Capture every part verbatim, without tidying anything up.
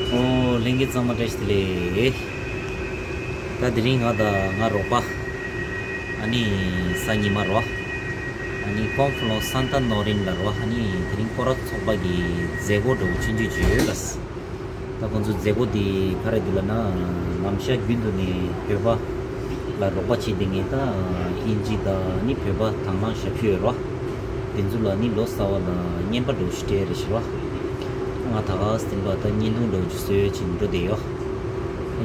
ཨོ་ལྷན་རྒྱས་ཚང་མ་བཀྲ་ཤིས་བདེ་ལེགས། ད་དེ་རིང་ང་དང་ང་རོགས་པ། ཨ་ནི་གཟའ་ཉི་མ་རོ། ཨ་ནི་ཀོང་ཧྥུ་ལོང་སན་ཏ་ནོ་རིན་ལ་རོ། ཨ་ནི་དེ་རིང་སྐོར་ར་ཚོགས་པ་གི་མཛད་སྒོ་འདྲ་བོ་ཆུང་ཆུང་ཅིག་ཡོད་ལ། ད་ཁོང་ཚོའི་མཛད་སྒོ་འདི་ག་རེ་འདུག་ལབ་ན། ནམ་ཞག་རྒྱུན་དུ་ནས་བོད་པ་ལ་རོགས་པ་བྱེད་བསྡད་མཁན་ད་དབྱིན་ཇི་དང་ནི་བོད་པ་དང་བླངས་ཞབས་ཞུ་ཡོད་རོ། དེ་ཚོ་ལ་ནི་ལོ་གསར་པ་ལ་རྔན་པ་འདྲ་བོ་ཞིག་སྤྲད་རེད་ཤག་རོ། ང་ད་ག་སེ་བ་ད་བརྙན་ཐུང་འདྲ་བོ་ཅིག་བཟོས་བྱས་ནས་འགྲོ་བསྡད་ཡོད།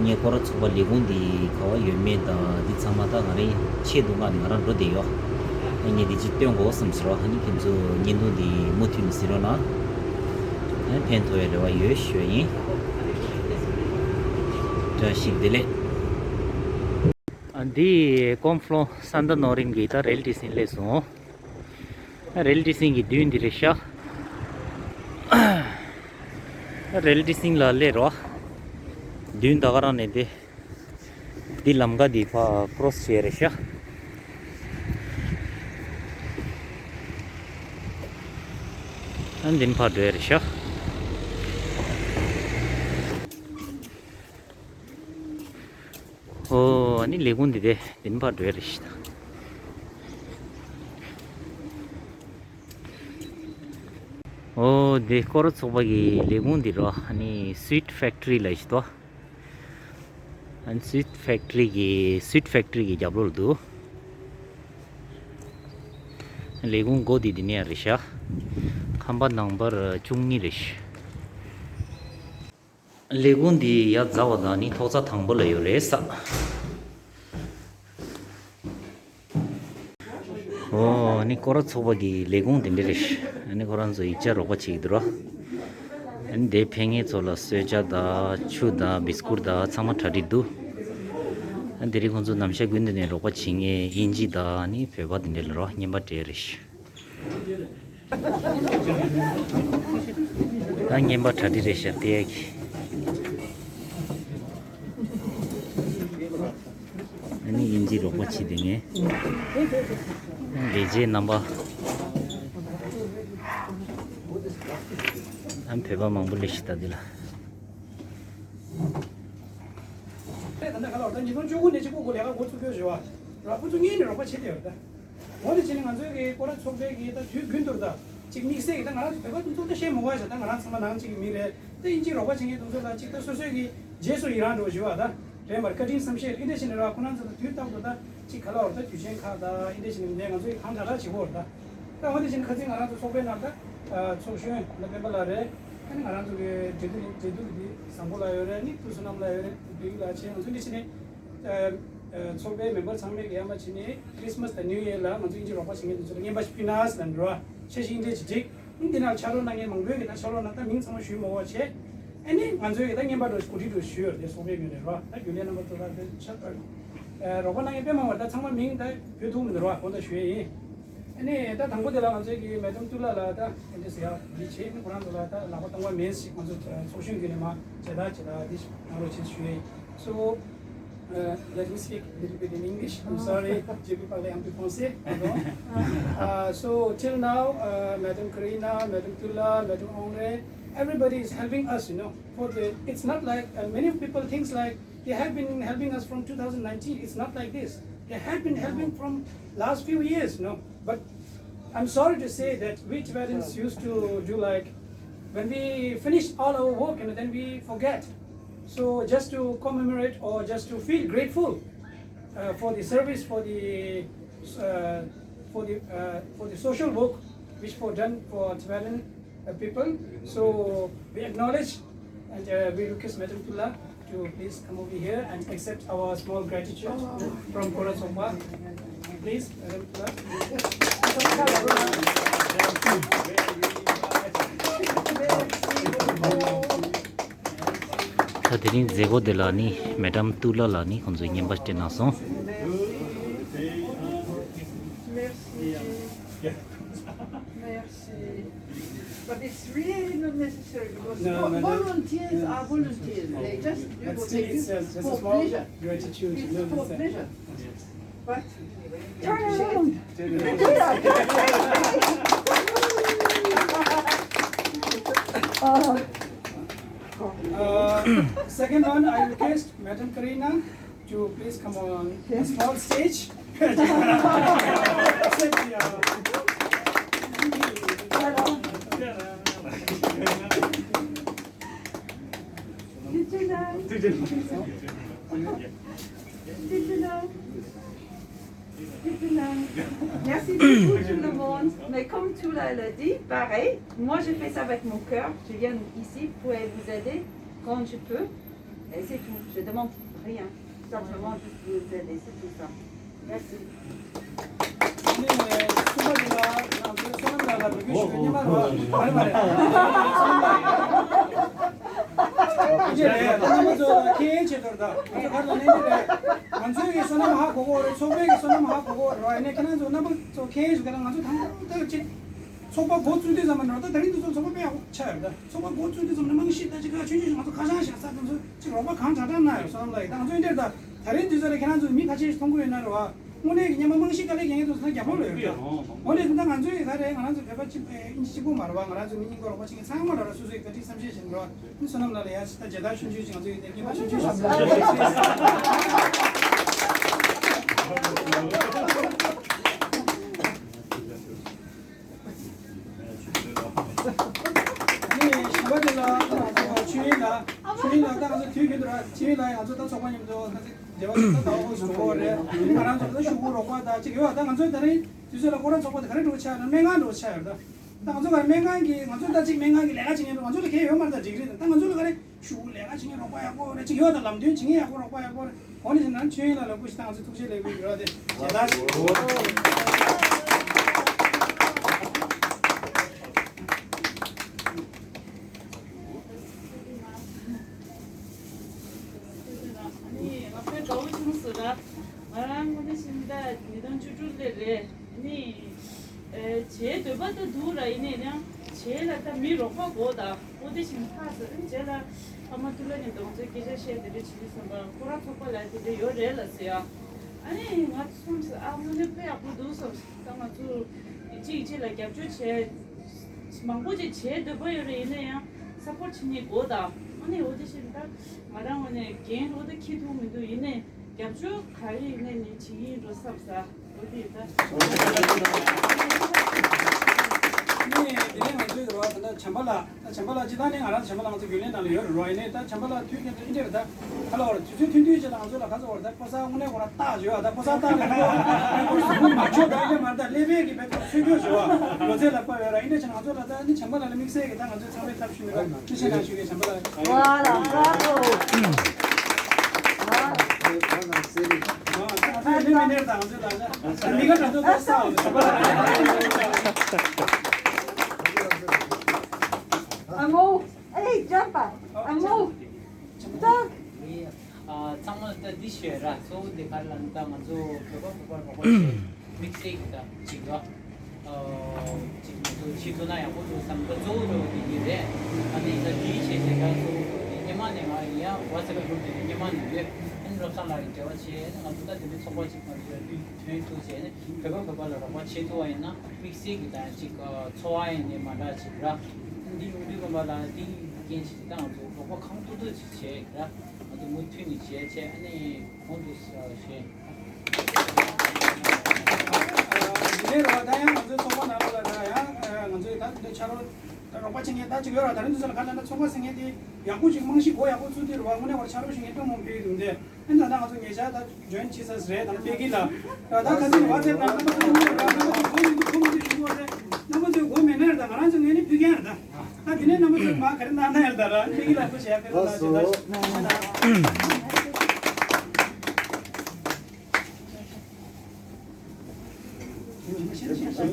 ངས་སྐོར་ར་ཚོགས་པ་ལས་ཁུངས་འདི་ག་པར་ཡོད་མེད་དང་འདི་ཚང་མ་ད་ང་རང་ཆེད་དུ་མངགས་ནས་ང་རང་འགྲོ་བསྡད་ཡོད། ངས་འདི་ཅིག་སྟོན་དགོས་བསམ་སོང་། ཨ་ནི་ཁྱེད་ཚོ་བརྙན་ཐུང་འདི་མུ་མཐུད་ནས་གཟིགས་རོགས་གནང་། ཕན་ཐོགས་པའི་རེ་བ་ཡོད་ཞུ་བ་ཡིན། བཀྲ་ཤིས་བདེ་ལེགས། ཨ་འདི་ཀོང་ཧྥུ་ལོང་སན་ཏ་ནོ་རིན་གྱི་ད་རེལ་ཊི་སིན་སླེབས་སོང་། རེལ་ཊི་སིན་གྱི་མདུན་འདི་རེད་ཤག་རེལ་ཊི་སིན་ལ་སླེབས་རོགས། མདུན་ད་ག་རང་ནས་དེ། འདི་ལམ་ཁ་འདི་ཕར་ཀྲོ་སི་བྱས་རེད་ཤག་ཨ་འདི་ནས་ཕར་འགྲོ་ཡ་རེད་ཤག་ཨོ་ཨ་ནི་ལས་ཁུངས་འདི་དེ་འདི་ནས་ཕར་འགྲོ་ཡ་རེད་ཤག་ཨོ་འདི་སྐོར་ར་ཚོགས་པ་གི་ལས་ཁུངས་འདི་རོ། ཨ་ནི་སུའིཊ་ཕེག་ཊི་རི་ལབ་ཡ་ཞིག་འདུག་ཨ་ནི་སུའིཊ་ཕེག་ཊི་རི་གི་སུའིཊ་ཕེག་ཊི་རི་གི་རྒྱབ་ལོགས་ལ་འདུག་ལས་ཁུངས་སྒོ་འདི་འདི་ནས་ཡར་རེད་ཤག་ཁང་པ་ནམ་བར་བཅུ་གཉིས་རེད་ཤག་ལས་ཁུངས་འདི་ཡར་འཛེགས་པ་དང་ནི་ཐོག་རྩེག་དང་པོ་ལ་ཡོད་རེད་ས། ཨོ་ནི་སྐོར་ར་ཚོགས་པ་གི་ལས་ཁུངས་འདི་འདྲ་རེད། ཨ་ནི་ཁོ་རང་ཚོ་ཡིག་ཆ་རོགས་པ་བྱེད་ཀྱི་འདུག་ར། ཨ་ནི་དེ་ཕེབས་མཁན་ཚོ་ལ་གསོལ་ཇ་དང་ཆུ་དང་བིས་ཀུར་དང་ཚང་མ་གྲ་སྒྲིག་འདུག་ཨ་ནི་དེ་རིང་ཁོང་ཚོ་ནམ་ཞག་རྒྱུན་དུ་ནས་རོགས་པ་བྱེད་མཁན་དབྱིན་ཇི་དང་ནི་བོད་པ་འདི་འདྲ་ལ་རོ་རྔན་པ་སྤྲད་རེད། ད་རྔན་པ་གྲ་སྒྲིག་རེད་ཤག་སྟེར་ཡ་གི། ཨ་ནི་དབྱིན་ཇི་རོགས་པ་བྱེད་བསྡད་མཁན། ལས་བྱེད་རྣམ་པ། ཨ་བོད་པ་མང་པོ་སླེབས་ཤག་ད་འདི་ལ། ད་ལྟ་ག་ལ་བར་ད་ཉིས་སྟོང་བཅུ་དགུ་ནས་གཅིག་པུ་གོ་ལས་ཀ་འགོ་ཚུགས་རྒྱུ་ཞུ་བ། ར་ཁོ་ཚོ་གཉིས་ནས་རོགས་པ་བྱེད་བསྡད་ཡོད་ད། འོ་དེ་བྱས་ནས་ང་ཚོའི་གི་སྐོར་ར་ཚོགས་པའི་གི་ད་དུས་རྒྱུན་དུ་ད་ཅིག་དམིགས་བསལ་གི་ད་ང་རང་ཚོ་བོད་པ་དེ་ཚོ་ད་བཤད་མི་དགོས་ཤག་ད་ང་རང་ཚང་མ་ནང་གཅིག་གི་མི་རེད། ད་དབྱིན་ཇིའི་རོགས་པ་བྱེད་མཁན་དེ་ཚོ་ལ་ཅིག་ད་སོ་སོའི་གི་རྗེས་སུ་ཡི་རང་འགྲོ་ཞུ་བ་ད་རེད་མར་བཀའ་དྲིན་བསམ་ཤེས་འདི་འདྲ་བྱས་ནས་ར་ཁོ་རང་ཚོ་ད་དུས་རྟག་ཏུ་ད་ཅིག་ག་ལ་བར་ད་དུས་ཆེན་ཁག་ད་འདི་འདྲ་བྱས་ནས་ང་ཚོ་ཡི་གང་དྲག་དྲག་བྱེད་དགོས་རེད་ད། ད་འོ་དེ་བཞིན་ཁ་སང་ང་རང་ཚོ་ཚོགས་པའི་ནང་ད་ཚོགས་གཞོན་ད་སྤེན་པ་ལགས་རེད། ཨ་ནི་ང་རང་ཚོ་གི་འབྲེལ་གཏུག་འབྲེལ་གཏུག་འདི་བཟང་པོ་ལགས་ཡོད་རེད། ཨ་ནི་ཐུགས་བསོད་ནམས་ལགས་ཡོད་རེད། བོད་ཡིག་ལགས་བྱས་ང་ཚོ་འདི་བྱས་ནས་ཚོགས་པའི་མེམ་བར་ཚང་མས་ཀྱི་ཡར་མར་བྱས་ནས་ཁྲི་སི་མ་སི་དང་ནིའུ་ཡར་ལ་ང་ཚོ་དབྱིན་ཇི་རོགས་པ་བྱེད་མཁན་དེ་ཚོ་ལ་རྔན་པ་ཞིག་ཕུལ་ན་ཟེར་ལབ་འགྲོ་བ། འཆར་གཞི་འདི་འདྲས་ཅིག་སྒྲིག་ཨ་ནི་འདི་ནང་ཕྱག་རོགས་གནང་མཁན་མང་པོས་ཀྱི་ད་ཕྱག་རོགས་གནང་། ད་མིང་ཚང་མ་ཞུས་མ་དགོས་བྱས། ཨ་ནི་ང་ཚོའི་གི་ད་རྔན་པ་འདྲ་ཞིག་གོ་སྒྲིག་འདྲ་ཞུས་ཡོད་རེད། དེ་ཚོགས་པའི་ངོས་ནས་རོགས་ད་རྒྱུན་ལས་རྣམ་པ་ཚོ་ལ་དེ་ཕྱག་རོགས་པ་གནང་མཁན་དཔེ་མང་བ་རེད། ད་ཚང་མ་མིང་ད་བོས་ཐུབ་མི་འདུག་རོགས་གོང་ད་ཞུ་ཡས་ཡིན། ཨ་ནི་ད་དང་པོ་དེ་ལ་ང་ཚོའི་གི་མེ་ཏམ་ཏུ་ལ་ལ་ད་ཨེ་འདྲ་ཟེར་ཡག་འདི་བྱས་ཨ་ནི་ཁོ་རང་ཚོ་ལ་ད་ལག་པ་གཏོང་བ་མེད་ཞིག་ང་ཚོ་ཚོགས་གཞོན་གྱི་ནས་མ་བྱེད་ད་བྱེད་ད་འདི་ཞིག་གནང་རོགས་བྱེད་ཞུ་ཡས་ཡིན། So, uh, let me speak a little bit in English. I'm sorry, je peux parler un peu français, pardon. Uh, so, till now, uh, Madam Karina, Madam Tula, Madam Ongre, everybody is helping us, you know. For the, it's not like, uh, many people thinks like they have been helping us from two thousand nineteen. It's not like this. They have been helping from last few years, you know. But I'm sorry to say that we Tibetans used to do like, when we finish all our work and then we forget. So just to commemorate or just to feel grateful, uh, for the service, for the, uh, for the, uh, for the social work which were done for Tibetan, uh, people. So we acknowledge and, uh, we request Madam Tula to please come over here and accept our small gratitude from Kora Tsongpa. Please, Madam Tula. ད་དེ་རིང་མཛད་སྒོ་དེ་ལ་ནི་མེ་ཌམ་ཏུ་ལ་ལགས་ནི་ཁོང་ཚོས་རྔན་པ་སྤྲད་གནང་སོང་། Merci. Merci. But it's really not necessary because No, vo- madam. Volunteers are volunteers. They just do But what still, they it's do a, it's a for small pleasure. Gratitude, you It's know, for it's a pleasure. But turn around. Turn around. Uh, Uh, second one, I request Madam Karina to please come on a small stage. Merci beaucoup tout le monde. Mais comme tout le monde l'a dit, pareil, moi je fais ça avec mon cœur. Je viens ici pour vous aider quand je peux. Et c'est tout. Je demande rien. Simplement juste vous aider, c'est tout ça. Merci. ཚོགས་པ་འགོ་བཙུགས་དུས་ཙམ་པ་ནོར་ད་ད་རིང་དུས་ཚོད་ཚོགས་པ་དཔེ་ཡག་པོ་ཆགས་ཡོད་ད། ཚོགས་པ་འགོ་བཙུགས་དུས་ཙམ་པ་རྨང་གཞི་ད་ཅིག་ཁ་ཆུང་ཆུང་ཞིག་ང་ཚོ་ཁ་བྱང་བཞག་ས་དེ་ཚོ་ཅིག་རོགས་པ་གང་དྲག་དྲག་གནང་ཡོད་བསམ་ལ་ཡིན། ད་ང་ཚོ་འདིར་ད་ད་རིང་དུས་ཚོད་ལ་ཁྱེད་རང་ཚོ་མི་ཁ་ཤས་ཤིག་མཐོང་གི་ཡོད་ན་རེད་བ། དངོས་གནས་ཀྱི་སྔོན་མ་རྨང་གཞི་དཀའ་ལས་རྒྱག་མཁན་ཚོ་ཚང་རྒྱབ་ལོགས་ལ་ཡོད་ད། འོ་ནས་ད་ང་ཚོ་ཡི་ག་རེ་ང་རང་ཚོ་བོད་པ་གཅིག་ཨིན་ཇི་གཅིག་པོ་མ་རེད་བ། ང་རང་ཚོ་མི་རྙིང་པ་རོགས་པ་བྱེད་མཁན་ཚང་མ་ལ་ར་སོ་སོའི་བཀའ་དྲིན་བསམ་ཤེས་བཞིན་རོགས། ཨ་ནི་བསོད་ནམས་ལགས་ལ་ཡ་ད་མཇལ་དར་ཆུང་ཆུང་ཞིག་ང་ཚོ་ཡི་དེ་རྔན་པ་ཆུང་ཆུང་ཞིག་ཞུ་ཡ་ཞིག་ཨ་ནི་ཞིང་པ་དེ་ལ་ང་ཚོ་ཆོས་དབྱིངས་ལགས་ཆོས་དབྱིངས་ལགས་ད་ང་ཚོ་དུས་རྒྱུན་དུ་ར་ཆོས་དབྱིངས་ལགས་ཡང་ང་ཚོ་ད་ཚོགས་པ་མཉམ་དུ་ང་ཚོ་སྡེ་བ་ཞིག་ད་ཟླ་བ་ཧོ་ཞིག་འགྲོ་གི་རེད། ང་རང་ཚོ་ད་ཤོག་བུ་རོགས་པ་ད་ཅིག་ཡོད་ད། ང་ཚོ་ད་རིང་དུས་ཚོད་ལ་སྐོར་ར་ཚོགས་པ་དེ་ག་རེ་འགྲོ་ཆགས་ན་སྨན་ཁང་འགྲོ་ཆགས་ཡོད་ད། ད་ང་ཚོ་ག་རེ་སྨན་ཁང་གི་ང་ཚོ་ད་ཅིག་སྨན་ཁང་གི་ལས་ཀ་བྱེད་མཁན་ང་ཚོ་ལ་གལ་ཡོད་མ་རེད། ད་འགྲིག་རེད། ད་ང་ཚོ་ལ་ག་རེ་ཤོག་བུ་ལས་ཀ་བྱེད་མཁན་རོགས་པ་ཡག་པོ་རེད། ཅིག་ཡོད་ད། ལམ་སྟོན་བྱེད་མཁན་ཡག་པོ་རོགས་པ་ཡག་པོ་རེད། འོ་ནི་ཞིག་ན་ཆོས་དབྱིངས་ལགས་ལ་སྐུ་ཞིག་ད་ང་ཚོ་ཐུགས་རྗེ་ལེགས་འབུལ་ཡོད་ར་དེ་མཇལ་དར་ཞིག་ཨ་ནི་ང་དཔེ་དགའ་བོ་བྱུང་སོང་ར། ང་རང་དངོས་གནས་བྱས་ན་ད་ཉིས་སྟོང་བཅུ་དྲུག་ལོ་རེད། ཨ་ནི་བྱེད་འདོད་པ་ད་འདུག་ར། ཡིན་ནའི་ཡང་བྱེད་ལ་ད་མི་རོགས་པ་དགོས་ད། འོ་དེ་བཞིན་ཕར་ཚུར་ཨ་ནི་རྗེས་ལ་ཕ་མ་ཐུགས་ལ་ནི་གདོང་ཚོད་སྐད་ཆ་བཤད་དེ་འདྲ་བྱེད་དུས་ཙམ་པ་ཁོ་རང་ཚོགས་པ་ལ་དེ་འདྲ་ཡོད་རེད་ལ་ཟེར་ཡ། ཨ་ནི་ང་ཚོ་སོང་ཟེར། ཨ་དངོས་གནས་དཔེ་ཡག་པོ་འདུག་བསམ། ད་ང་ཚོ་གཅིག་གཅིག་ལ་རྒྱབ་སྐྱོར་བྱས། མང་པོ་ཅིག་བྱེད་འདོད་པ་ཡོད་རེད། ཡིན་ན་ཡང་སབ་པོར་བྱེད་མཁན་དགོས་ད། ཨ་ནི་འོ་དེ་བཞིན་ད་ང་རང་ངོས་ནས་འགན་འོ་ད་འཁྱེར་ཐུབ་མི་འདུག་ཡིན་ནའི་རྒྱབ་སྐྱོར་ག་རེ་ཡིན་ནའི་ནི་བྱེད་ཀྱི་ཡིན་འགྲོ་བསམ་ས་འོ་དེ་ཡིན་ད། ནི་དེ་ནས་ང་ཚོའི་རེ་བ་ད་ལྟ་བྱམས་པ་ལགས། ད་བྱམས་པ་ལགས་སྤྱིར་བཏང་ནས་ང་རང་བྱམས་པ་ལགས་ང་ཚོ་རྒྱུན་ལས་ནང་ལ་ཡོད་རེད་རོ། ཡིན་ནའི་ད་བྱམས་པ་ལགས་དུས་རྒྱུན་དུ་ཨིན་ཇི་རེད་ད། ཁ་ལ་བ་རེད། དུས་ཚོད་ཐུང་ཐུང་ཅིག་ལ་ང་ཚོ་ལ་ག་ཚོད་བ་རེད་ད། ཕོ་གསར་དངོས་གནས་ཁོ་རང་རྟགས་ཡོད་ད། ཕོ་གསར་རྟགས་ལ་ཁོ་ཁོ་གཟུགས་པོ་མ་འཁྱོག་ད་ཨིན་ཇི་མ་རེད་ད། ཀླད་པའི་གི་བེད་ཚོད་འཁྱོག་ཞུ་བ་ལོ་ཚད་ལ་དཔའ་བའི་ར། ཡིན་ན་ཅི་ང་ཚོ་ལ་ད་ནི་བྱམས་པ་ལགས་ལ་དམིགས་བསལ་གི་ད་ང་ཚོའི་ཚང་མའི་ཚབ་ཞུ་མི་ར་ཐུགས་རྗེ་གནང་ཞུ་གི་བྱམས་པ་ལགས། ང་ཚོ་ཡོད་ནི་མི་ནས་ད་ང་ཚོ་ལ་ད་མི་ག་འདྲ་ཚོད་ཚོད་ས་བྱམས་པ་ལགས། ཨ་མོ། ཨེ་ལྕམ་པ། ཨ་མོ། ད། ཨ་ཚང་མ་ད་འདི་བཤད་ར། གཙོ་བོ་འདི་ག་རེ་ལབ་ན་ད་ང་ཚོ་བོད་པ་བོད་པ་རོགས་པ་བྱེད་དམིགས་བསལ་གྱི་ད་ཅིག་ཡོད། ཨ་ཅིག་ང་ཚོ་ཕྱི་ཚོ་ན་ཡག་པོ་འདུག་བསམ་ད་གཙོ་བོ་འགྲོ་བ་འདི་གཉིས་རེད། ཨ་ནི་ད་འདིའི་བྱས་བྱས་ད་གཙོ་བོ་འགྲོ་བ་འདི་སྔོན་མ་ནས་ང་ཡིན་ཡང་WhatsApp་group་དེ་ནས་སྔོན་མ་ནས་ཡོད། ཨ་ནི་བློ་བཟང་ལགས་ཀྱི་འབྲེལ་བ་བྱས། ཨ་ནི་ང་ཚོ་ད་དེ་འདྲའི་ཚོགས་པ་ཅིག་ང་ཚོ་ཡར་ཐོན་ཐུབ་བྱས་ནས་བོད་པ་བོད་པ་ལ་རོགས་པ་བྱེད་ཐུབ་པ་ཡིན་ན་དམིགས་བསལ་གྱི་ད་ཅིག་ཚོར་བ་ཡིན་ནའི་མ་འདྲ་ཅིག་ར། འདི་ཡོང་དུས་ཙམ་པ་ལ་འདི་རྐྱེན་ཞིག་ད་ང་ཚོ་རོགས་པ་གང་ཐུབ་ཐུབ་ཅིག་བྱས་ར། ང་ཚོ་མུ་མཐུད་ནས་བྱས་བྱས་ཨ་ནི་གོང་དུ་བཤད། འདི་ནས་ར་ད་ཡང་ང་ཚོའི་ཚོགས་པ་ནང་ལོགས་ལ་ད་ཡང་ང་ཚོའི་ད་འདི་ཕྱག་རོགས་ད་རོགས་པ་བྱེད་མཁན་ད་ཅིག་ཡོད་ར། ད་རིང་དུས་ཚོད་ལ་ག་ལ་ན་ཚོགས་པ་ཟེར་མཁན་དེ་ཡག་པོ་ཅིག་རྨང་གཞི་འགོ་ཡག་པོ་བཙུགས་དུས་ར་བ་དངོས་གནས་བར་ཕྱག་རོགས་བྱེད་མཁན་དཔེ་མང་པོ་ཕེབས་ཀྱི་འདུག་འདི། ཨ་ནི་ད་ལྟ་ང་ཚོ་ཉེ་ཆར་ད་ཇོ་ཡིན་བྱེད་ས་རེད། ད་ལྟ་དཔེ་གི་ལ་ད་ད་ཁ་སང་ནས་WhatsApp་ནང་རྣམ་པ་ཚོ་ཐུག་མི་འདུག་ར། རྣམ་པ་ཚོ་གོ་མི་འདུག་གོ་མི་འདུག་ཞུ་གི་ཡོད་རེད། རྣམ་པ་ཚོས་གོ་མེད་ན་རེད། ད་ང་རང་ཚོ་ངོས་ནས་ཕུལ་མཁན་རེད། ད་ད་དེ་ནས་རྣམ་པ་ཚོས་མ་ག་རེ་གནང་ན་ཡང་ད་ར་དཔེ་གི་ལ་ཁོ་བྱས་དཔེ་ལ་ལ་ཞེ་ད་ཞེ་ད།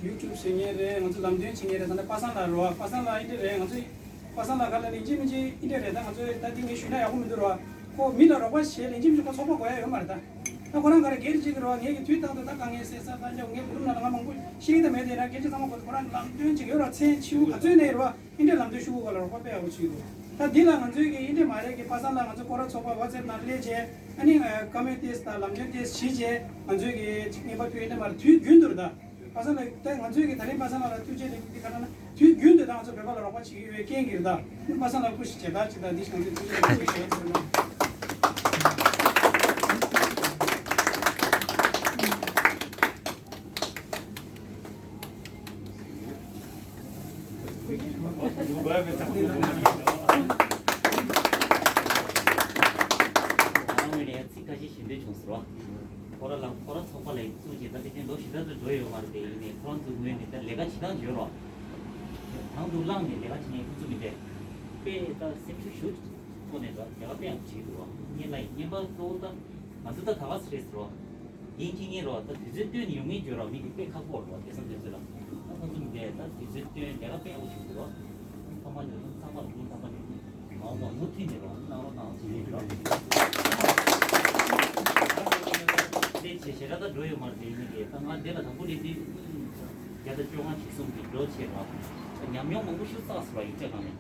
YouTube་བྱེད་མཁན་རེད། ང་ཚོ་ལམ་སྟོན་བྱེད་མཁན་རེད། ད་ནི་པ་སངས་ལགས་རེད་བ། པ་སངས་ལགས་ཨིན་དྲ་རེད། ང་ཚོ་པ་སངས་ལགས་ག་ལ་ལིན་ཅི་མིན་ཅི་ཨིན་དྲ་རེད། ད་ང་ཚོ་ད་འདི་ངས་ཞུས་ན་ཡག་པོ་མི་འདུག་རེད་བ། ཁོ་མི་ལ་རོགས་པ་བྱེད་ལིན་ཅི་མིན་ཅི་ཁོ་ཚོགས་པ་དགོས་ཡ་ཡོད་མ་རེད། ད་ད་ཁོ་རང་ག་རེ་སྒེར་གཅིག་གི་རེད་བ། ངས་ཀྱི་དུས་ཐོག་ཏུ་ད་དཀའ་ངལ་སེལ་ས་ད་འཇོག་ངས་གོ་རིམ་ནང་ལ་ང་མང་པོ་ཤེས་ཀྱི་ད་མེད་དེ་ན་སྐད་ཆ་ཚང་མ་ཁོ་ཁོ་རང་ལམ་སྟོན་བྱེད་ཀྱི་ཡོད་རེད་བ། མཚན་ཕྱི་པོ་ག་ཚོད་ནས་རེད་བ། ཨིན་དྲ་ལམ་སྟོན་ཞུ་དགོས་ག་ལ་རོགས་པ་དཔེ་ཡག་པོ་བྱེད་ཀྱི་འདུག་ད་འདི་ལ་ང་ཚོའི་གི་ཨིན་དྲི་མ་རེད་གི་པ་སངས་ལགས་ང་ཚོ་སྐོར་ར་ཚོགས་པ་ཝ་ཙེབ་ནང་སླེབས་བྱས་ཨ་ནི་བཀའ་མོལ་ཏེས་དང་ལམ་སྟོན་ཏེས་བྱེད་བྱས་ང་ཚོའི་གི་ཅིག་རྔན་པ་ཕུལ་ཨིན་དྲི་མ་རེད། དུས་རྒྱུན་དུ་རེད་ད། པ་སངས་ལགས་ད་ང་ཚོའི་གི་ད་རིང་པ་སངས་ལགས་ལ་ཐུགས་རྗེ་ཆེ་འདི་ག་རེ་ན་དུས་རྒྱུན་དུ་ད་ང་ཚོ་བོད་པ་ལ་རོགས་པ་བྱེད་ཀྱི་ཡོད་རྐྱེན་གྱིས་རེད་ད། པ་སངས་ལགས་སྐུ་ཞིག་བྱེད་ད་ཅིག་ད་འདི་ཞིག་ང་ཚོའི་ཐུགས་རྗེ་ཆེ་ཞུ་ཡ་ཟེར་ན། ཚིག་ཁ་ཤས་ཞུ་འདོད་བྱུང་ཟེར་བ། ཁོ་ར་ལ་ཁོ་ར་ཚོགས་པ་ལ་བཙུགས་རྗེས་ད་དེ་བཞིན་ལོ་ཞེ་དྲག་ཏུ་འགྲོ་ཡོད་མ་རེད་དེ་ཡིན་ནའི་ཁོ་རང་ཚོའི་ངོས་ནས་ད་ལས་ཀ་བྱེད་སྟངས་ཡོད་རོགས། དང་དུ་བླངས་ནས་ལས་ཀ་བྱེད་མཁན་ཁོ་ཚོ་མི་འདྲ། དཔེ་ད་སེམས་ཤུགས་ཞུ་ཐོག་ནས་ད་ལས་ཀ་དཔེ་ཡག་པོ་བྱེད་འདུག་རོགས། ངས་ལ་ཡིན་བརྙན་པར་གཙོ་བོ་ད་ང་ཚོ་ད་ག་བ་སི་རེད་ཟེར་རོགས། ཡིན་གཅིག་ཡིན་རོགས་ད་དུས་ཚོད་བཏོན་ནས་ཡོང་མཁན་བརྗོད་རོགས་མི་དེ་དཔེ་ཁག་པོ་རོགས་དེ་སང་དུས་ཚོད་ལ། ད་ཁོ་ཚོ་མི་འདྲ་ད་དུས་ཚོད་བཏོན་ལས་ཀ་དཔེ་ཡག་པོ་བྱེད་འདུག་རོགས། ཚང་མ་ནས་ཚང་མ་ལ་ཚང་མ་ནས་མང་མང་མུ་མཐུད་ནས་རོགས་གནང་རོགས་གནང་ཞེས་ཞུ་རོགས། དེ་བྱས་ཞེ་དྲག་ད་འགྲོ་ཡོད་མ་རེད་དེ་ཡིན་གྱི་ད་ང་འདི་ལ་དང་པོ་ནས་འདི་བརྒྱ་དང་བཅོ་ལྔ་གྲི་གསུམ་གྱི་འགྲོ་བྱས་རོགས། ད་ཉམས་མྱོང་མང་པོ་ཞིག་བསགས་སོང་བ་ཡིག་ཆ་སྒང་ནས།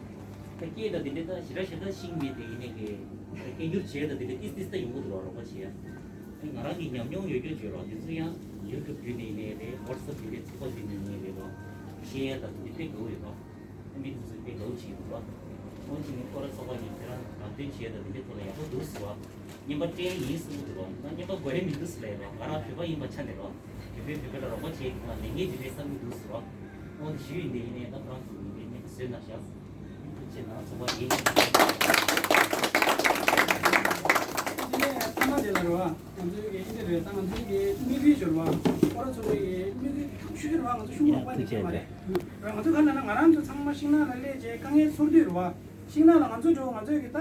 ད་སྐད་ད་འདི་འདྲ་ད་ཞེ་དྲག་ཞེ་དྲག་ཤེས་མེད་དེ་ཡིན་ནའི་གི་ད་སྐད་སྒྱུར་བྱས་ད་འདི་འདྲ་ཏིས་ཏིས་ད་ཡོང་གི་འདུག་རོགས་རོགས་པ་བྱས་ཡ། ད་ང་རང་གི་ཉམས་མྱོང་ཡོད་རྒྱུ་བརྗོད་རོགས་དེ་ཚོ་ཡང་ཡུ་ཊུབ་བརྒྱུད་ནས་ཡིན་ནའི་རེད་ཝ་ཊི་སེབ་བརྒྱུད་ནས་ཚོགས་པ་བརྒྱུད་ནས་ཡིན་ནའི་རེད་རོགས། བཤད་ཡ་ད་འདི་དཔེ་དགའ་བོ་ཡོད་རོགས། མི་དེ་ཚོས་དཔེ་དགའ་བོ་བྱེད་འདུག་ར། འོ་ཅི་ནི་སྐོར་ར་ཚོགས་པ་ཡིན་ཁྱེད་རང་ལམ་སྟོན་བྱས་དང་དེ་འདྲའི་ཐོག་ལ་ཡག་པོ་འདུག་ཟེར་བ། རྔན་པ་སྤྲད་ཡིན་གསུང་གི་འདུག་ར། ང་རྔན་པ་དགོས་ཡ་མི་འདུག་ཟེར་ལབ་ཡ་ར། ང་རང་བོད་པ་ཡིན་པ་ཆ་ནས་ར། བོད་པས་བོད་པ་ལ་རོགས་པ་བྱེད་དགོས་ང་ལས་འགན་ཅིག་རེད་བསམ་གི་འདུག་ཟེར་བ། འོ་དེ་ཞུ་ཡིན་དེ་ཡིན་ནའི་ད་ཁོ་རང་ཚོ་ཡིན་པའི་རྔན་པ་བཟོས་ན་བཞག་ཟེར། ཐུགས་རྗེ་ཆེ་གནང་ཚོགས་པ་ཡིན། དེ་ནས་ཐ་མ་དེ་ལ་རེད་བ། ང་ཚོའི་གི་ཨིན་དེ་རེད་ད་ང་ཚོའི་གི་དམིགས་ཡུལ་ཞོར་བ། སྐོར་ར་ཚོགས་པའི་གི་དམིགས་ཡུལ་ཐུགས་ཤོས་རེད་བ། ང་ཚོ་ཤུགས་ཡིན་རོགས་པ་ཐུགས་ནས་རྒྱུ་མ་རེད། རེད་ང་ཚོ་ག་ལ་ན་ང་རང་ཚོ་ཚང་མ་ཤིང་ནགས་ལ་སླེབས་རྗེས་དཀའ་ངལ་ཚོར་དུས་རེད་བ། ཤིང་ནགས་ལ་ང་ཚོ་འགྲོ་ང་ཚོའི་གི་ད་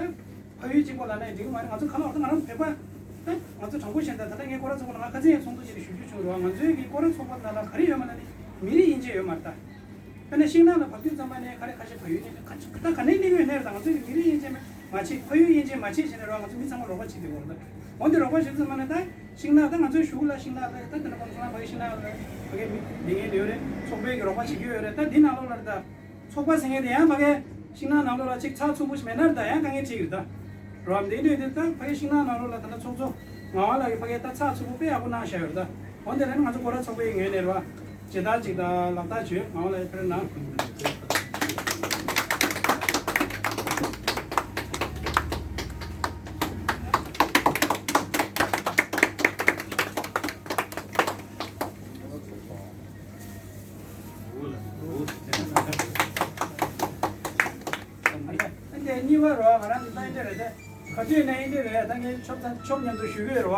ཕ་ཡུལ་གཅིག་པོ་ལ་ནས་འགྲིག་གི་མ་རེད། ང་ཚོ་ག་ལ་བར་དུ་ང་རང་བོད་པ་ད་ང་ཚོ་དྲང་པོ་བཤད་ན་ད་ལྟ་ངའི་སྐོར་ར་ཚོགས་པ་ལ་ང་ཁ་སང་ཡང་ཚོགས་འདུ་ཅིག་ལ་ཞུ་རྒྱུ་བྱུང་རེད་བ། ང་ཚོའི་གི་སྐོར་ར་ཚོགས་པ་ནང་ལ་ག་རེ་ཡོད་མ་ལ་ནི་མི་རིགས་དབྱེ་འབྱེད་ཡོད་མ་རེད་ད། དཔེར་ན་ཤིང་ནགས་ལ་བབས་དུས་ཙམ་པ་ནས་ག་རེ་ཁ་ཤས་ཕ་ཡུལ་ནས་ཁ་ཆེ་ད་ག་ནས་གནས་ཡོད་ནས་རེད་ད། ང་ཚོའི་གི་མི་རིགས་དབྱེ་འབྱེད་མ་བྱེད་ཕ་ཡུལ་དབྱེ་འབྱེད་མ་བྱེད་བྱས་ནས་རེད་བ། ང་ཚོ་མི་ཚང་མ་རོགས་པ་བྱེད་དགོས་རེད་ད། འོན་ཏེ་རོགས་པ་བྱེད་དུས་ཙམ་པ་ནས་ད་ཤིང་ནགས་ད་ང་ཚོའི་གཞུག་ལ་ཤིང་ནགས་ལ་ད་དེ་ནས་ཁོང་ཚོ་ལ་ཕ་གི་ཤིང་ནགས་ལ་ཕ་གི་མི་ལས་ངན་ཡོད་རེད། ཚོགས་པའི་གི་རོགས་པ་བྱེད་ཀྱི་ཡོད་རེད། ད་འདི་ནང་ལོགས་ལ་རེད་ད། ཚོགས་པ་ཟེར་མཁན་དེ་ཡང་ཕ་གི་ཤིང་ནགས་ནང་ལོགས་ལ་ཅིག་ཚགས་ཚུད་པོ་ཞིག་མེད་ན་ད་ཡང་དཀའ་ངལ་འཕྲད་ཀྱི་རེད་ད། རོ་འདི་འདྲ་ཡོད་དུས་ད་ཕ་གི་ཤིང་ནགས་ནང་ལོགས་ལ་ད་ལྟ་ཚོགས་གཙོ་ངག་དབང་ལགས་ཀྱིས་ཕ་གི་ད་ཚགས་ཚུད་པོ་དཔེ་ཡག་པོ་གནང་བཞག་ཡོད་རེད་ད། འོན་ཏེ་ད་ནི་ང་ཚོ་སྐོར་ར་ཚོགས་པའི་ངོས་ནས་རེད་བ། ཇི་ལྟར་ཅིག་ད་ལག་བསྟར་བྱོས་ངག་དབང་ལགས་ཕེབས་རོགས་གནང་། འདི་གཉིས་པ་རོ་ང་རང་ཚོ་ད་ཨིན་དེ་རེད་དེ། ག་དུས་ནས་ཨིན་དེ་རེད་ད་ངས་ཆོབ་ཚང་ཆོབ་མཉམ་དུ་ཞུ་གི་ཡོད་རེད་བ།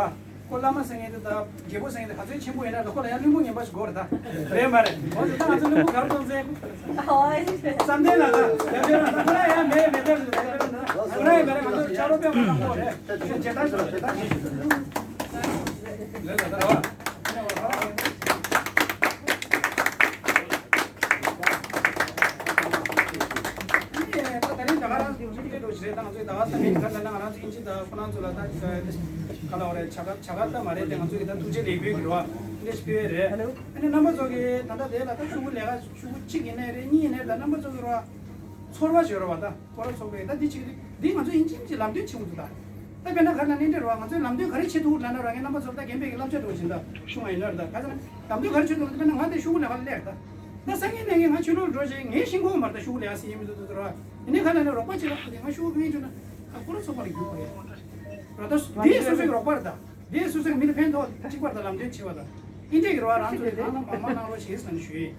ཁོ་བླ་མ་ཟེར་མཁན་དེ་ད་རྒྱལ་པོ་ཟེར་མཁན་དེ་ག་ཚོད་ཆེན་པོ་ཡིན་ན་ད་ཁོ་ལ་ཡང་བླུན་པོ་ངན་པ་ཞིག་དགོས་རེད་ད། རེད་མ་རེད། འོ་ད་ང་ཚོ་བླུན་པོ་ག་རེ་གཏོང་ཚེ། བསམ་གཏན་ལ་ད་ཡང་དེ་རེད་ད་ཁོ་ལ་ཡང་མེད་མེད་དེ་རེད་ད་ཁོ་ལ་ཡང་མེད་རེད། ང་ཚོ་ཆ་རོགས་པས་མ་གཏོང་གོ་རེད། ཇེ་ད་ཇེ་ད་ཇེ་ད་ཇེ། ད་ད་རེད་བ། ད་ད་རེས་ད་ག་རང་ཚོ་ཅིག་འདྲ་ཞིག་རེད། ད་ང་ཚོའི་ད་ག་ས་མིན་ག་ལ་ན་ང་རང་ཚོ་ཨིན་ཇི་ད་ཁོ་རང་ཚོ་ལ་ད་ག་ལ་བ་རེད། བྱ་དགའ་བྱ་དགའ་ལྟ་མ་རེད་དེ། ང་ཚོ་གི་ད་ཐུགས་རྗེ་ལེགས་འབུལ་གི་རེད་བ། འདི་འདྲ་ཞིག་ཕུལ་བས་རེད། ཨ་ནི་རྣམ་པ་ཚོ་གི་ད་ལྟ་དེ་ལ་ད་ཤོག་གུ་ལས་ཀ་ཤོག་གུ་གཅིག་ཡིན་ནའི་རེད། གཉིས་ཡིན་ནའི་རེད། ད་རྣམ་པ་ཚོ་གི་རེད་བ། ཚོར་བ་ཞིག་ཡོད་རེད་བ། ད་སྐོར་ར་ཚོགས་པའི་ད་འདི་གཅིག་རེད། འདི་ང་ཚོ་ཨིན་ཇི་ཨིན་ཇི་ལམ་སྟོན་བྱེད་དགོས་འདུག་ད། ད་དཔེར་ན་ག་ལ་ནི་འདྲ་རེད་བ། ང་ཚོའི་ལམ་སྟོན་ག་རེ་བྱེད་ཐུབ་ལབ་ན་ར་ངས་རྣམ་པ་ཚོར་ད་རྒན་པའི་གི་བསླབ་བྱ་འགྲོ་བཞིན་ད་ཤུང་བ་ཡིན་ནོ་རེད། ད་ག་ཚོད་ན་ལམ་སྟོན་ག་རེ་བྱེད་ཐུབ་ལབ་ན་དཔེར་ན་ང་དེ་ཤོག་གུ་ལས་ཀ་ལས་རེད་ད། ད་སང་ཉིན་གནངས་ཉིན་ང་ཕྱི་ལོགས་འགྲོ་བྱས་ངའི་ཤིང་ཁོག་མར་ད་ཤོག་གུ་ལས་ཀ་ཟིན་ཡིན་མི་འདུག་འདུག་ར། ཡིན་ནའི་ག་ལ་ནི་རོགས་པ་བྱེད་རོགས་དེ་ང་ཤོག་གུ་ངས་བྱུང་ན་ད་སྐོར་ར་ཚོགས་པ་ལ་རྒྱུག་པ་རེད། ར་ད་འདི་སོ་སོའི་རོགས་པ་རེད་ད། འདི་སོ་སོའི་མི་ལ་ཕན་ཐོགས་གཅིག་པར་ད་ལམ་སྟོན་བྱེད་པ་ད། ཨིན་ཇི་གི་རོགས་རང་ཚོ་ལས་གང་ལ་མང་མང་གནང་རོགས་བྱེད་ཟེར་ནས་ཞུ་ཡིན།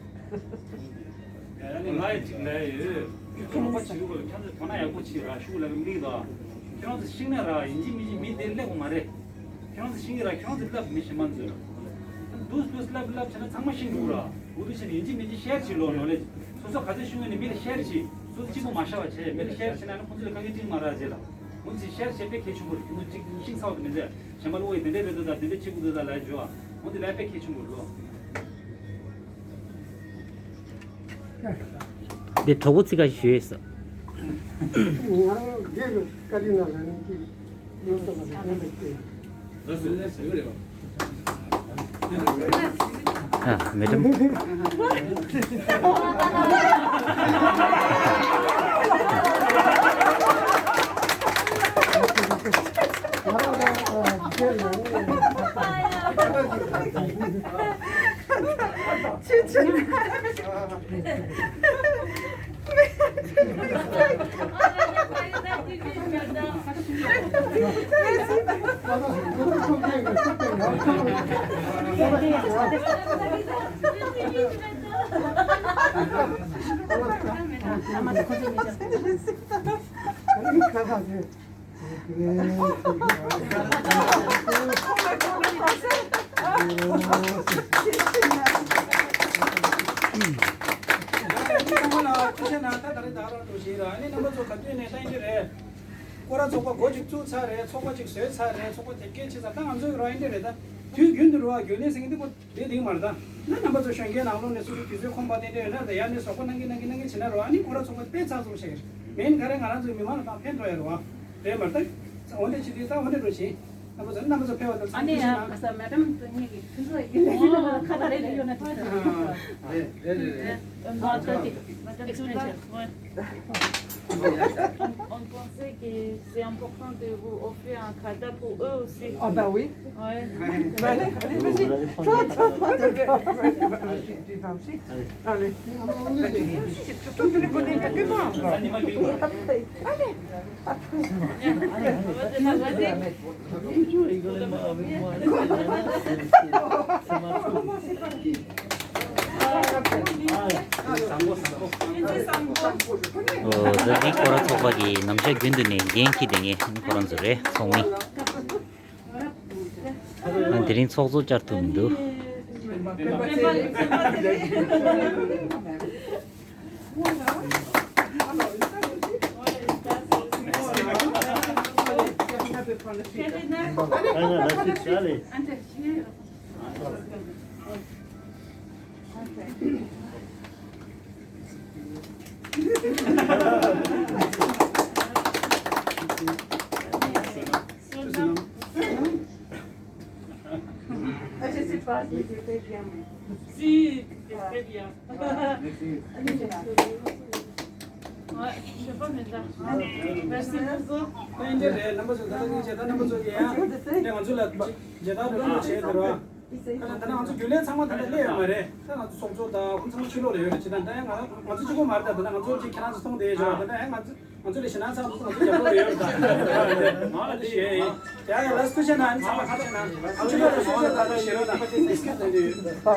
ཡ་ནི་ང་ཡི་གཅིག་ལས་ཡོད། ཁྱོད་རོགས་པ་བྱེད་དགོས། ཁྱོད་ཚོ་དོ་སྣང་ཡག་པོ་བྱེད་ར་ཤུགས་ལ་མིག་དང་། ཁྱོད་རང་ཚོ་ཤིང་ནགས་ར་ཡིན་གཅིག་མིན་གཅིག་མི་དེ་སླེབས་དགོས་མ་རེད། ཁྱོད་རང་ཚོ་ཤིང་གི་ར་ཁྱོད་རང་ཚོ་སླེབས་མི་ཤེས་མ་འཛོལ། འདུག་འདུག་སླེབས་སླེབས་བྱས་ན་ཚང་མ་ཤིང་འདུག་ར། འུ་ཐུག་བྱས་ནས་ཡིན་གཅིག་མིན་གཅིག་ཤེར་བྱེད་ལོ་ནོ་ལེ། སོ་སོ་ག་ཚོད་ཤུགས་ཡོད་ནས་མི་ལ་ཤེར་བྱེད། སོ་སོ་གཅིག་པོ་མ་ཤར་བ་བྱས་མི་ལ་ཤེར་བྱེད་ན་ནི་ཁོང་ཚོ་ལ་དཀའ་ངལ་འཕྲད་མ་ར་བྱེད་ལ། འུ་ཚོ་ཤེར་བྱེད་པའི་གལ་ཆེན་པོ་རེད། ཁྱོད་ཚོ་གཅིག་ཤིང་ཚ་བ་དེ་མི་འདྲ། གཞན་པ་ལ་ཨོ་ཡི་དེ་འདྲ་རེད་འདུག་ད་དེ་འདྲ་བྱེད་དགོས་འདུག་ད་ལབ་བྱོས་ཨ། འོ་དེ་ལས་དཔེ་གལ་ཆེན་པོ་རེད་ལོ། འདི་གྲོགས་པོ་ཚིག་ཁ་ཞིག་ཞུ་ཡས་སོ། ང་རང་རྒན་གྱི་བཀའ་དྲིན་ལ་ལ་ནི་ཅིག་ཡོད་ས་མ་རེད་དེ་འདྲ་སྐྱེས། ཨ་མེ་ཏམ། སྐོར་ར་ཚོགས་པ་འགོ་ཅིག་བཙུགས་ཚར་རེད། ཚོགས་པ་ཅིག་བཟོས་ཚར་རེད། ཚོགས་པ་དེབ་སྐྱེལ་བྱས་ཚར། ད་ང་ཚོ་ཡོད་ར་ཡིན་དེ་རེད། ད་དུས་རྒྱུན་དུ་རུ་བ་རྒྱུན་ལས་ཟིན་གྱི་འདུག་གོ། དེ་དེང་མར་ད་ན་རྣམ་པ་ཚོ་གཞོན་སྐྱེས་ནང་ལོགས་ནས་སུ་རུ་དུས་ཚོད་ཁོམ་པ་དེ་འདྲ་ཡོད་ན། ད་ཡར་ནས་གཟབ་པོ་གནང་གི་གནང་གི་གནང་གི་བྱེད་ན་རུ་བ། ཨ་ནི་སྐོར་ར་ཚོགས་པ་དཔེ་ཚགས་ཚུད་ཤིག་མིན་ག་རེ་ང་རང་ཚོའི་མི་མང་ལ་ད་ཕན་ཐོགས་ཡ་རུ་བ་རེད་མ་རེད། ད་འོ་འདྲ་བྱེད་དུས་ད་འོ་འདྲ་འགྲོ་བྱེད། རྣམ་པ་ཚོ་རྣམ་པ་ཚོ་ཕེབས་པ་དང་ཨ་ནི་ཚང་མ་ཡ་ཁ་ས་མེ་ཌམ་དུ་ཉིད་ཀྱི་ཁྱོད་ཚོ་ཡི་ལས་ཀྱི་ནང་ཁ་ད་རེ་ལས་ཡོད་ན་ཐུག་ས་རེད། རེད་རེད་རེད། On, on pensait que c'est important de vous offrir un cadeau pour eux aussi. Ah bah oui. Ouais. Bah, allez, allez, vas-y. Toi, toi, toi, toi. Tu vas aussi. Allez. Toi, tu es bonnet, t'as que moi. Allez. ཨོ། འདི་སྐོར་ར་ཚོགས་པ་གི་ནམ་ཞག་རྒྱུན་དུ་ནས་འགན་འཁྱེར་བསྡད་མཁན་ཁོ་རང་ཚོ་རེད། ཚོགས་མི། ཨ། དེ་རིང་ཚོགས་གཙོ་བཅར་ཐུབ་མི་འདུག Ah, je sais pas si c'était bien. Si, c'était très bien. Merci. Ouais, je sais pas, mais là. Merci beaucoup. ཨ་ནི་འདི་རེད། རྣམ་པ་ཚོ་ད་ལྟ་ཉིན་བྱེད་ད་རྣམ་པ་ཚོ་གི་ཡང་ནས་ང་ཚོ་ལ་བྱེད་ད་རུ་ལ་བྱེད་དེ་རོ། ད་ལྟ་ང་ཚོ་རྒྱུན་ལས་ཚང་མ་ད་ལྟ་སླེབས་ཡོད་མ་རེད། ད་ང་ཚོ་ཚོགས་གཙོ་དང་ཁོང་ཚང་མ་ཕྱི་ལོགས་ལ་ཡོད་རེད། བྱེད་ད་ད་ཡང་ང་ང་ཚོ་གཅིག་པོ་མ་རེད། ད་ད་ང་ཚོ་གཅིག་ཁྱེད་རང་ཚོ་མཐོང་བསྡད་ཡོད། ད་ད་ཡང་ང་ཚོ་ང་ཚོ་ལས་ཤེས་ན་ཚང་མ་ཚང་མ་རྒྱབ་ལོགས་ཡོད་རེད། ད་ང་ལ་ཞེས་ཡ་ཡ་ལ་སུ་ཆེ་ན་ཚང་མ་ཁ་ཆེ་ན་ང་ཚོ་ལ་སུ་ཆེ་ད་ད་ཞེས་རོགས་ད་ཨེག་སི་ཀིའུ་སི་དེ་འདྲ་ཡོད།